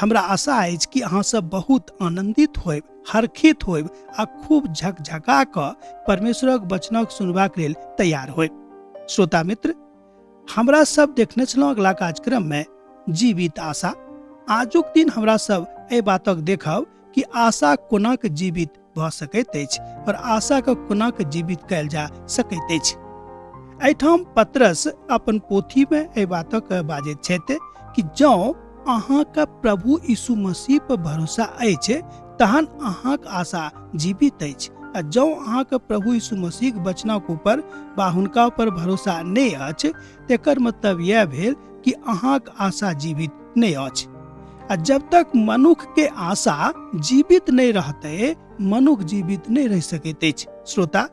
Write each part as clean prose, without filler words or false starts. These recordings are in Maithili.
हमरा आशा अछि कि अहाँ सब बहुत आनंदित होयब, हर्षित होयब आ खूब झकझका कऽ परमेश्वरक वचनक सुनबाक लेल तैयार होयब। श्रोता मित्र, हमरा सब देखने छलहुँ अगला कार्यक्रम में जीवित आशा। आजुक दिन हमरा सब एहि बातक देखब कि आशा कोना के जीवित भऽ सकैत अछि और आशा के कोना के जीवित कयल जा सकैत अछि। एहिठाम पतरस अपन पोथी में एहि बातक बाजैत छथि कि जँ अहाँके प्रभु यीशु मसीह पर भरोसा अछि तहन अहाँक आशा जीवित अछि, आ जँ अहाँके प्रभु यीशु मसीहक वचनक ऊपर वा हुनका ऊपर भरोसा नहि अछि तेकर मतलब यह भेल कि अहाँक आशा जीवित नहि अछि। आ जब तक मनुख के आशा जीवित नहीं रहते मनुख जीवित नहीं रह सकैत अछि। श्रोता,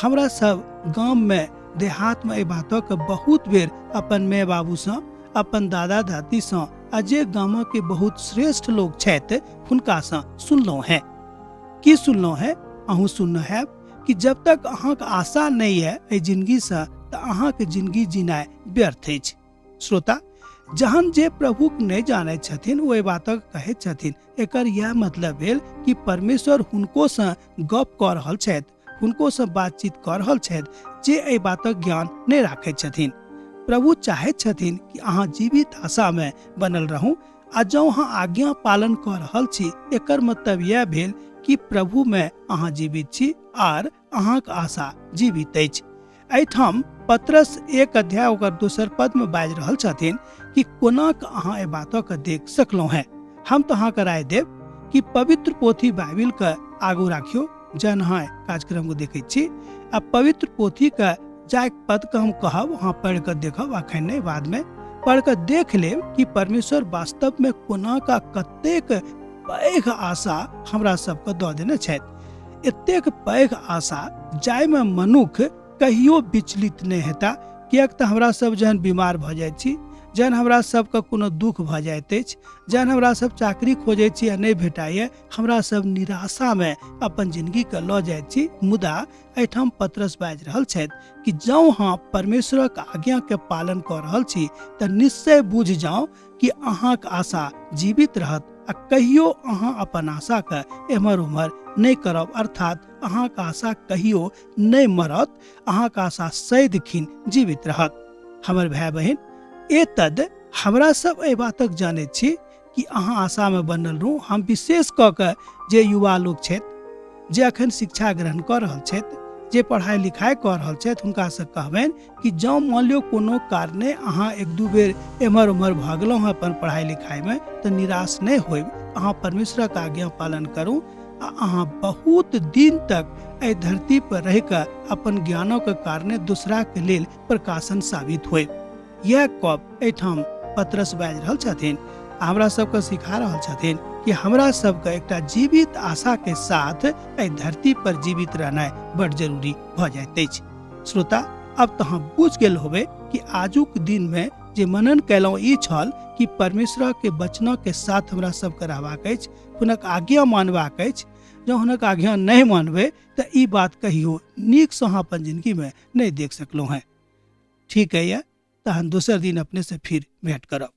हमरा सब गाम में देहात में एहि बातक बहुत बेर अपन माय बाबू सँ, अपन दादा दादी सँ आ जे गामक के बहुत श्रेष्ठ लोग छथि हुनका सँ सुनलहुँ हैं। की सुनलहुँ हैं? अहूँ सुनने हैब कि जब तक अहाँके आशा नहीं है एहि जिंदगी सँ तऽ अहाँके जिंदगी जीनाइ व्यर्थ अछि। श्रोता, जहन जे प्रभुक नहि जानै छथिन ओ एहि बातक कहैत छथिन, एकर यह मतलब भेल कि परमेश्वर हुनको सँ गप कऽ रहल छथि, हुनको सँ बातचीत कऽ रहल छथि जे एहि बातक ज्ञान नहि राखैत छथिन। प्रभु चाहैत छथिन कि अहाँ जीवित आशा में बनल रहू, आ जँ अहाँ आज्ञा पालन कऽ रहल छी एकर मतलब यह भेल कि प्रभु में अहाँ जीवित छी आर अहाँक आशा जीवित अछि। एहिठाम पतरस 1 अध्याय ओकर दोसर पद में बाजि रहल छथिन कि कोना के अहाँ एहि बातक देख सकलहुँ हैं। हम तऽ अहाँके राय देब कि पवित्र पोथी बाइबिल के आगू राखियौ, जहन अहाँ कार्यक्रम को देखै छी आ पवित्र पोथी के जाय पद के हम कहब अहाँ पढ़ि कऽ देखब, अखन नहि बाद में पढ़ि कऽ देख लेब कि परमेश्वर वास्तव में कोना का कतेक पैघ आशा हमरा सबके दऽ देने छथि। एतेक पैघ आशा जाहिमे मनुख कहियो विचलित नहि हेता, किएक तऽ हमरा सब जहन बीमार भऽ जाइ छी, जहन हमरा सबके कोनो दुख भऽ जाइत अछि, जहन हमरा सब चाकरी खोजै छी आ नहि भेटाइए, हमरा सब निराशामे अपन जिंदगीके लऽ जाइत छी। मुदा एहिठाम पतरस बाजि रहल छथि कि जँ अहाँ परमेश्वरक आज्ञाके पालन कऽ रहल छी तऽ निश्चय बुझि जाउ कि अहाँक आशा जीवित रहत आ कहियो अहाँ अपन आशाके एम्हर ओम्हर नहि करब, अर्थात अहाँक आशा कहियो नहि मरत, अहाँक आशा सदिखिन जीवित रहत। हमर भाय बहिन, एतद हमरा सब एहि बातक जानैत छी कि अहाँ आशामे बनल रहू। हम विशेष कऽ के जे युवा लोक छथि, जे अखन शिक्षा ग्रहण कऽ रहल छथि, जे पढ़ाइ लिखाइ कऽ रहल छथि, हुनकासँ कहबनि कि जँ मान लियौ कोनो कारणे अहाँ एक दू बेर एम्हर ओम्हर भऽ गेलहुँ हँ अपन पढ़ाइ लिखाइमे, तऽ निराश नहि होयब। अहाँ परमेश्वरक आज्ञा पालन करू आ अहाँ बहुत दिन तक एहि धरती पर रहि कऽ अपन ज्ञानक कारणे दोसराके लेल प्रकाशन साबित होयब। यह गप एहिठाम पतरस बाजि रहल छथिन आ हमरा सबके सिखा रहल छथिन कि हमरा सबके एकटा जीवित आशा के साथ एहि धरती पर जीवित रहनाइ बड़ जरूरी भऽ जाइत अछि। श्रोता, अब तऽ अहाँ बुझि गेल होबै कि आजुक दिन में जे मनन कयलहुँ ई छल कि परमेश्वर के वचनक के साथ हमरा सबके रहबाक अछि, हुनक आज्ञा मानबाक अछि। जँ हुनक आज्ञा नहि मानबै तऽ ई बात कहियो नीकसँ अहाँ अपन जिंदगी में नहि देख सकलहुँ हेँ। ठीक है, तहन दोसर दिन अपने से फिर भेंट करब।